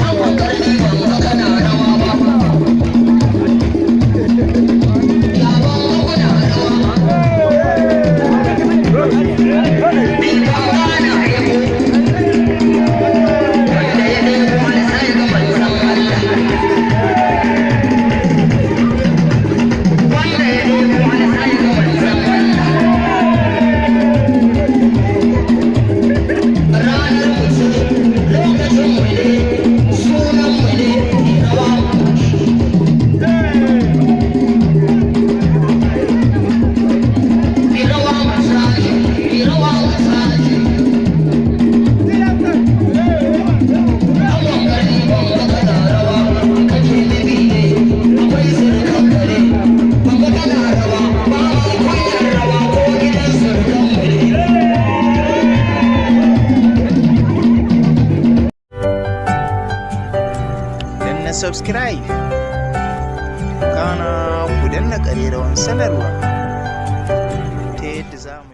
Angon karni, ban ga kana rawa ba. Ya ban ga kuna rawa. Baba na yabo. Wanda ya nemo wani sai ga manzon Allah. Wanda ya nemo wani sai ga manzon Allah. Ranar mu ce, lokacin mu ne, sunan mu ne, rawa. Rawa masaji, rawa masaji. Angon karni, ban ga kana rawa, kake bibi ne, akwai surukan kare. Ban ga kana rawa, ba ma kunyar rawa ko gidan surukan mu ne. Danna subscribe, kana ku danna ƙararrawan sanarwa ta yadda za mu